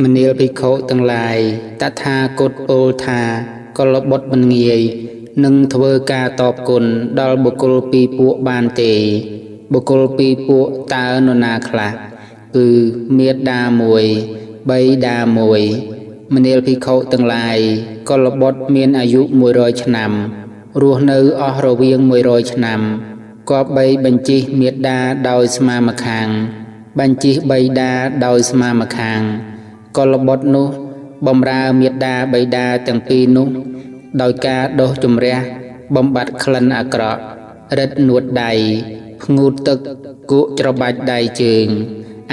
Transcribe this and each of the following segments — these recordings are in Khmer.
មនាលភិក្ខុទាំងឡាយតថាគតពោលថាកុលបុត្រមិនងាយនឹងធ្វើការតបគុណដល់បុគ្គលពីរពួកបានទេ បុគ្គលពីរពួកតើនរណាខ្លះគឺមាតាមួយបិតាមួយមនាលភិក្ខុទាំងឡាយកុលបុត្រមានអាយុ100ឆ្នាំរស់នៅអស់រវាង100ឆ្នាំគប្បីបញ្ជិះមាតាដោយស្មាម្ខាងបញ្ជិះបិតាដោយស្មាម្ខាងកុលបុត្រនោះបំរើមាតាបិតាទាំងពីរនោះដោយការដុសជម្រះបំបត្តិក្លិនអាក្រក់រិតនួតដៃផ្ងូតទឹកគក់ច្របាច់ដៃជើង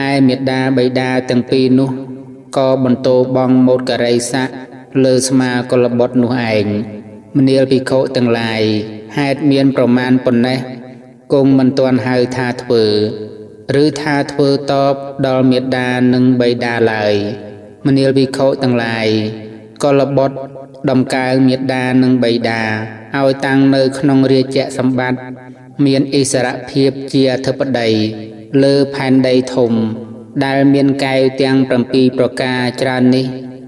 ឯមាតាបិតាទាំងពីរនោះក៏បន្ទោបងមោតករិស័កលើស្មាកុលបុត្រនោះឯងមនាលភិក្ខុទាំងឡាយហេតុមានប្រមាណប៉ុណ្ណេះគង់មិនទាន់ហៅថាធ្វើឬថាធ្វើតបដល់មាតានិងបិតាឡើយមនាលភិក្ខុទាំងឡាយកុលបុត្រដំកើងមាតានិងបិតាឲ្យតាំងនៅក្នុងរាជសម្បត្តិមានឥស្សរភាពជាអធិបតីលើផែនដីធំដែលមានកែវទាំង7ប្រការច្រើននេះ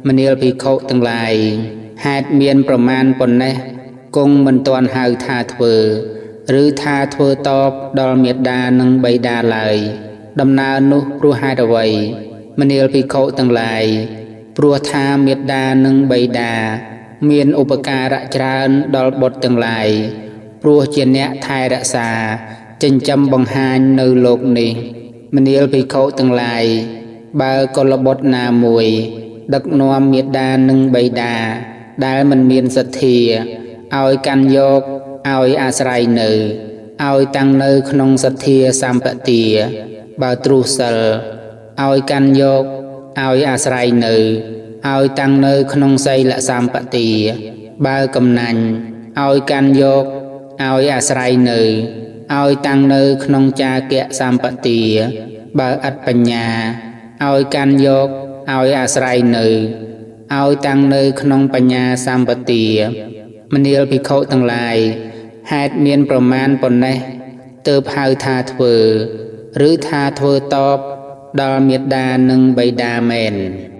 មនាលភិក្ខុទាំងឡាយហេតុមានប្រមាណប៉ុណ្ណេះគង់មិនទាន់ហៅថាធ្វើឬថាធ្វើតបដល់មាតានិងបិតាឡើយដំណើរនោះព្រោះហេតុអ្វីមនាលភិក្ខុទាំងឡាយព្រោះថាមាតានិងបិតាមានឧបការៈច្រើនដល់បុត្រទាំងឡាយព្រោះជាអ្នកថែរក្សាចិញ្ចឹមបង្ហាញនៅលោកនេះមនាលភិក្ខុទាំងឡាយបើកុលបុត្រណាមួយដឹកនាំមាតានិងបិតាដែលមិនមានសទ្ធាឲ្យកាន់យកឲ្យអាស្រ័យនៅឲ្យតាំងនៅក្នុងសទ្ធាសម្បទាបើទ្រុសិលឲ្យកាន់យកឲ្យអាស្រ័យនៅឲ្យតាំងនៅក្នុងសីលសម្បទាបើកំណាញ់ឲ្យកាន់យកឲ្យអាស្រ័យនៅឲ្យតាំងនៅក្នុងចាគៈសម្បទាបើឥតបញ្ញាឲ្យកាន់យកឲ្យអាស្រ័យនៅឲ្យតាំងនៅក្នុងបញ្ញាសម្បទាមនាលភិក្ខុទាំងឡាយហេតុមានប្រមាណប៉ុណ្ណេះទើបហៅថាធ្វើឬថាធ្វើតបដល់មាតានិងបិតាមែន។